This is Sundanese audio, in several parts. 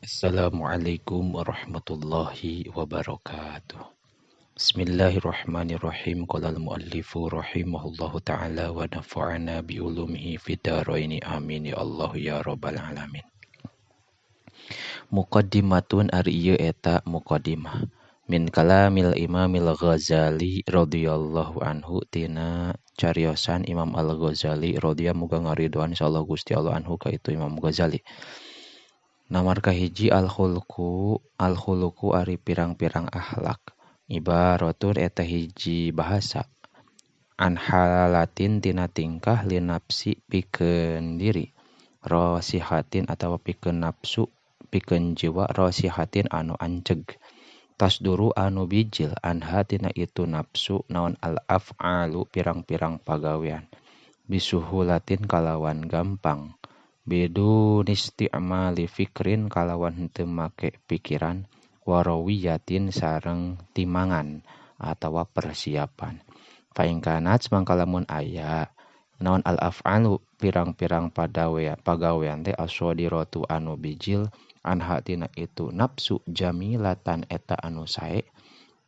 Assalamualaikum warahmatullahi wabarakatuh. Bismillahirrahmanirrahim. Qala al-muallifu rahimahullahu ta'ala wa nafa'ana bi ulumihi fid dharaini. Amin ya Allah ya rabbal alamin. Muqaddimatun ari ieu eta muqaddimah min kalamil Imamil Ghazali radhiyallahu anhu tina cariosan Imam Al-Ghazali radhiyallahu muga ngaridoan insyaallah Gusti Allah anhu ka itu Imam Ghazali. Nomor kahiji al-khuluqu, al-khuluqu ari pirang-pirang akhlak. Ibaratun eta hiji bahasa an halatin tina tingkah linapsi pikeun diri, rasihatin atawa pikeun nafsu, pikeun jiwa rasihatin anu anceg. Tasduru anu bijil anha tina itu nafsu naon al-af'alu pirang-pirang pagawean. Bisuhulatin kalawan gampang. Bidun isti'mali fikrin kalawan henteu make pikiran, warawiyatin sareng timangan atawa persiapan. Fa in kanat mangka lamun aya naon al-af'alu pirang-pirang pagawean teh as-sadiratu anu bijil anha tina itu nafsu jamilatan eta anu sae,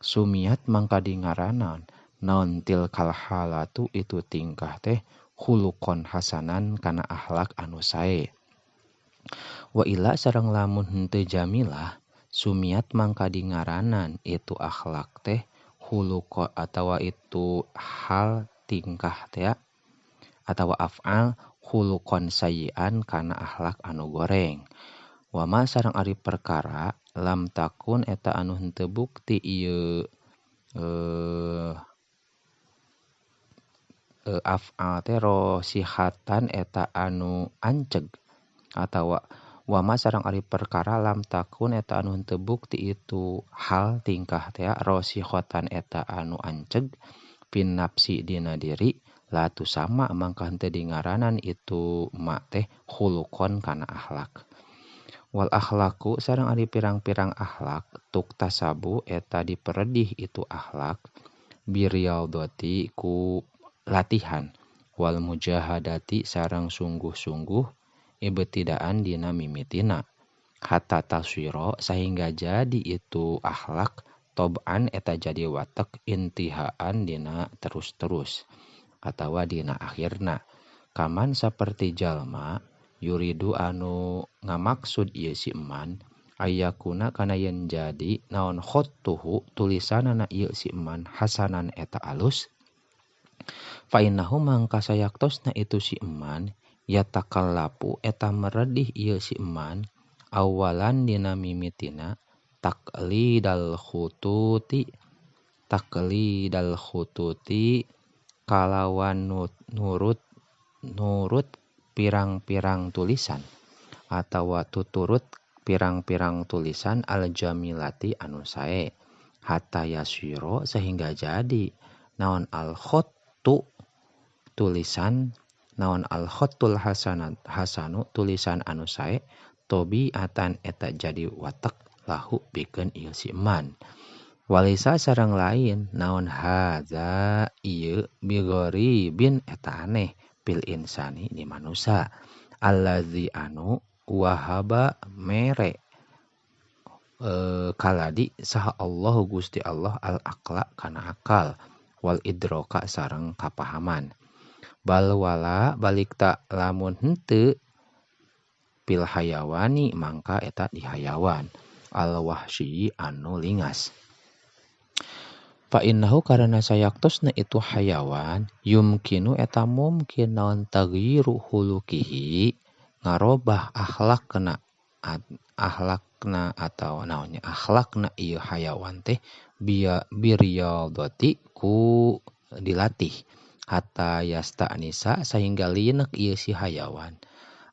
sumiat mangka dingaranan naon tilkal halatu itu tingkah teh khuluqon hasanan kana akhlak anu sae. Wa illa sareng lamun henteu jamilah sumiat mangka dingaranan itu akhlak teh khuluqo atawa itu hal tingkah teh atawa af'al khuluqon sayyi'an kana akhlak anu goreng. Wa ma sareng ari perkara lam takun eta anu henteu bukti ieu af'al teh rosihatan eta anu anceg atawa wa ma sareng ari perkara lam takun eta anu henteu bukti itu hal tingkah teh rosihatan eta anu anceg pin nafsi dina diri latu sama mangka henteu dingaranan itu ma teh khuluqon kana akhlak. Wal akhlaku sareng ari pirang-pirang akhlak tuktasabu eta diperedih itu akhlak biriyadati ku latihan wal mujahadati sareng sungguh-sungguh ibtidaan dina mimitina hatta taswiro sehingga jadi itu akhlak tob'an eta jadi watek intihaan dina terus-terus atawa dina akhirna. Kaman saperti jalma yuridu anu ngamaksud ieu si eman ayakuna kana yen jadi naon khottuhu tulisanana ieu si eman hasanan eta alus, fa innahu mangka sayaktosna itu si eman yatakallapu eta meredih ieu si eman awalan dina mimitina taqlidal khututi, taqlidal khututi kalawan nurut pirang-pirang tulisan atawa tuturut pirang-pirang tulisan al-jamilati anu sae hatta yasiro sehingga jadi naon al-khottu tulisan naon al-khottul hasanu tulisan anu sae tobiatan eta jadi watek lahu pikeun ieu si eman. Walisa sareng lain naon hadza ieu bigharibin eta aneh fil insani di manusa allazi anu wahaba mere kaladi saha Allah Gusti Allah al aqla kana akal wal idroka sareng kapahaman. Bal wala balik tak lamun henteu pil hayawani mangka eta di hayawan al wahsyi anu lingas. Fa innahu karana sayaktosna itu hayawan yumkinu eta mungkin naon taghyiru hulukihi ngarobah akhlakna akhlakna atau naonnya akhlakna ieu hayawan teh biriyadati ku dilatih hatta yasta'nisa sehingga linek ieu si hayawan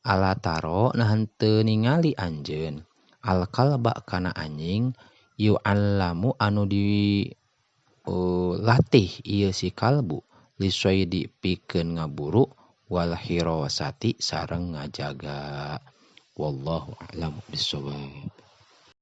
ala taro nah henteu ningali anjeun al kalba kana anjing yu'allamu anu di latih ieu si kalbu lisoidi pikeun ngaburu wal hirasati sareng ngajaga. Wallahu a'lam bissawab.